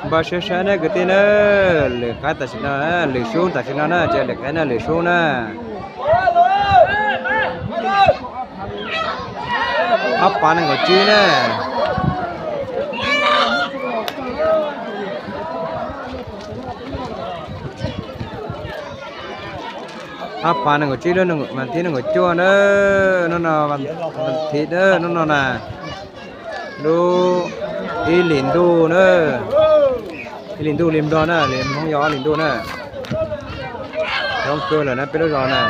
Npaj siab saib na kwv tij na, lwm qaib tam sim no, lwm sub tam sim no na, ces lwm qaib na, lwm sub na. Ob phav nees nkaum tsib na. Ob phav nees nkaum tsib lub mas thib nees nkaum cuaj na, hnub no, thib na, hnub no na, lub ib hlis ntuj na, ib hlis ntuj li Nplog na, li Hmoob yog ob hlis ntuj na. Coob kawg lawm na peb lub zos na.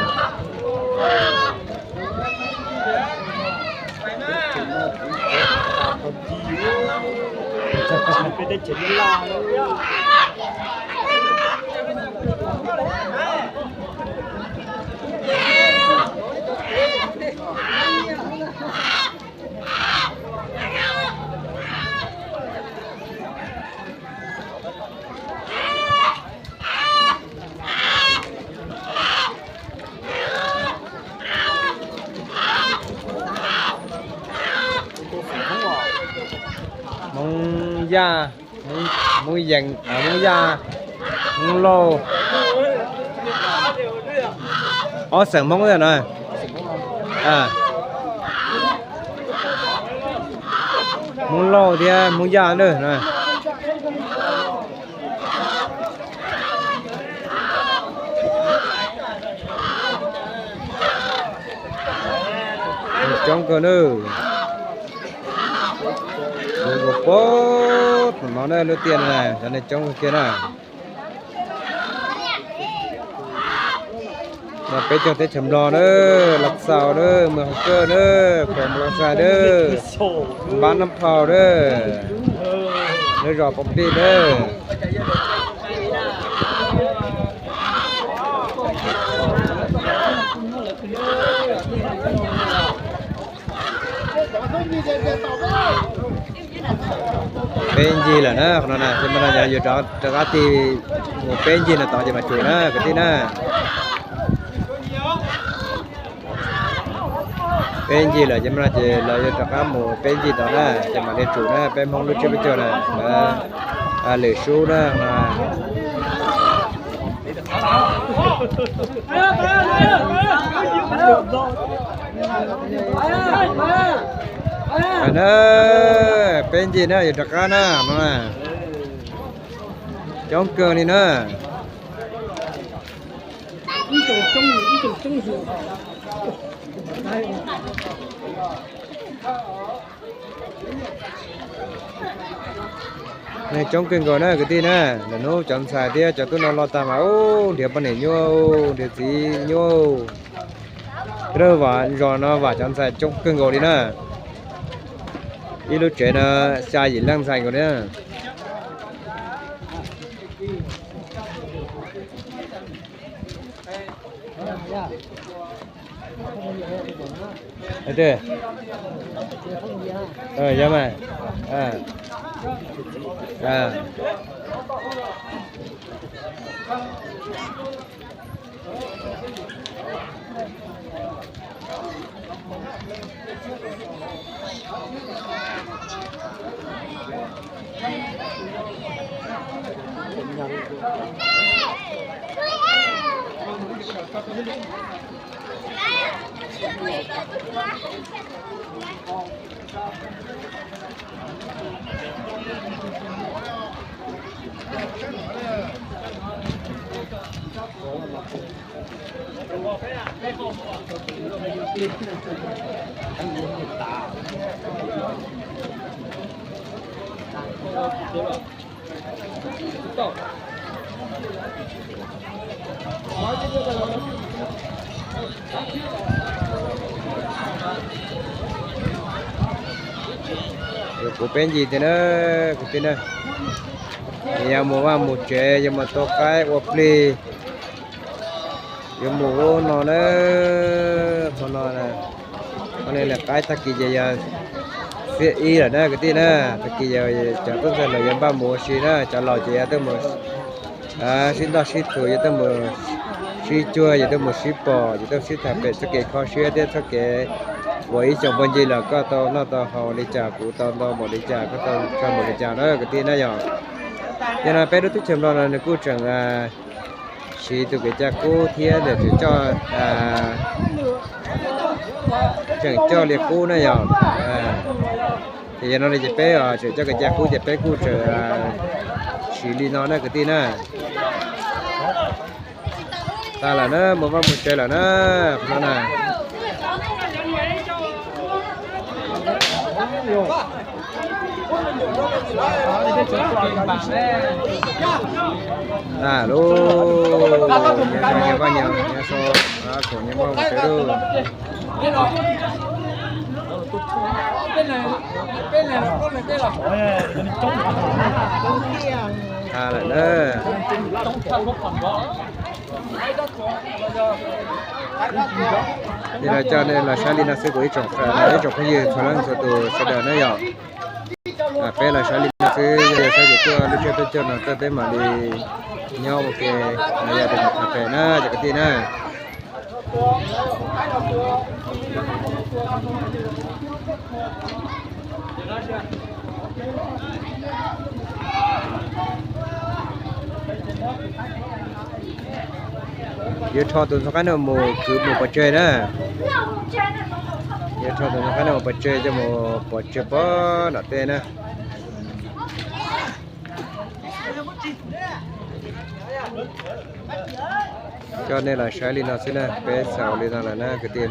Hmoob Yaj, Hmoob Yees, Hmoob Yaj, Hmoob Lauj, ob xeem Hmoob na. Hmoob Lauj thiab Hmoob Yaj na. Coob kawg na. Coob kawg pab no na, lub tiaj no na, cov neeg coob kawg kiag na. No peb cov teb chaws Nplog na, Los Xaus na, Mws Hom Kawj na, Khuam Mws Los Xais na, Npab Nab Phau na, lub zos Pov Pij na. Peb ncig lawm na, qhov no na, ces mas no yog yuav rov qab tig mus peb ncig no tod ces mam tsum na kwv tij na. Peb ncig lawm ces mas no ces lawv yuav rov qab mus peb ncig tod na, ces mam li tsum na, peb Hmoob lub tsiab peb caug na, lwm sub na. Na, peb ncig na, yuav rov qab na, no na. Coob kawg li na. Neeg coob kawg nkaus na kwv tij na. Lwm hnub cov ntxhais thiab cov tub no los tag mas ub, nrhiav poj niam nyuaj, nrhiav txiv nyuaj. Rau vam zos no vam cov ntxhais coob kawg nkaus li na. Ib lub tsev no xya yim leej ntxhais nkaus li na. Yog mas. Kuv peb ncig tiag na, kuv tiag na. Yog mus vaj mus tsev, yog mus tua qaib ua plig, yuav mus ub no na, hmo no. Qhov no lawv qaib tag kis ces yog xiab ib lawm na kwv tij na. Tag kis yog cov tub ntxhais lawv yuav npaj mus ua si na, cov laus ces yuav tuaj mus sib ntaj sib tug, yuav tuaj mus sib cuag, yuav tuaj mus sib pom, yuav tuaj sib tham pem txoj kev kho siab thiab txoj kev uas ib xyoos puag ncig los koj tau noj tau haus li cas, kuv tau ntau npaum li cas, koj tau tsawg npaum li cas na kwv tij na yog. Yog no peb lub teb chaws Nplog no nws kuj tseem siv tus kev cai qub thiab tseem coj, tseem coj li qub na yog. Ces yog no li ces peb tseem coj kev cai qub ces peb kuj tseem siv li no na kwv tij na. Tas lawm na, mus vaj mus tsev lawm na, qhov no na. Tas lawm, nyob vaj nyob so, khoom nyob vaj mus tsev lawm. Tas lawm na. Ces los coj nej los saib li no xwb kuv ib tsoom fam, ib tsoom phooj ywg txhua leej txhua tus sawv daws na yom. Peb los saib li no xwb, yog saib kuv tuaj lub tsiab peb caug no tuaj peb mam li nyob ua ke, yog tus mus qhov pem na cov kwv tij na. Yuav rho tus ntxhua qab no mus kwv mus pov tseg na. Yuav rho tus ntxhua qab no mus pov tseg coj mus pov tseg pog nram tej na. Coj nej los saib li no xwb na, peb xaus li no lawm na kwv tij,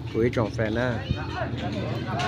kuv ib tsoom fam na.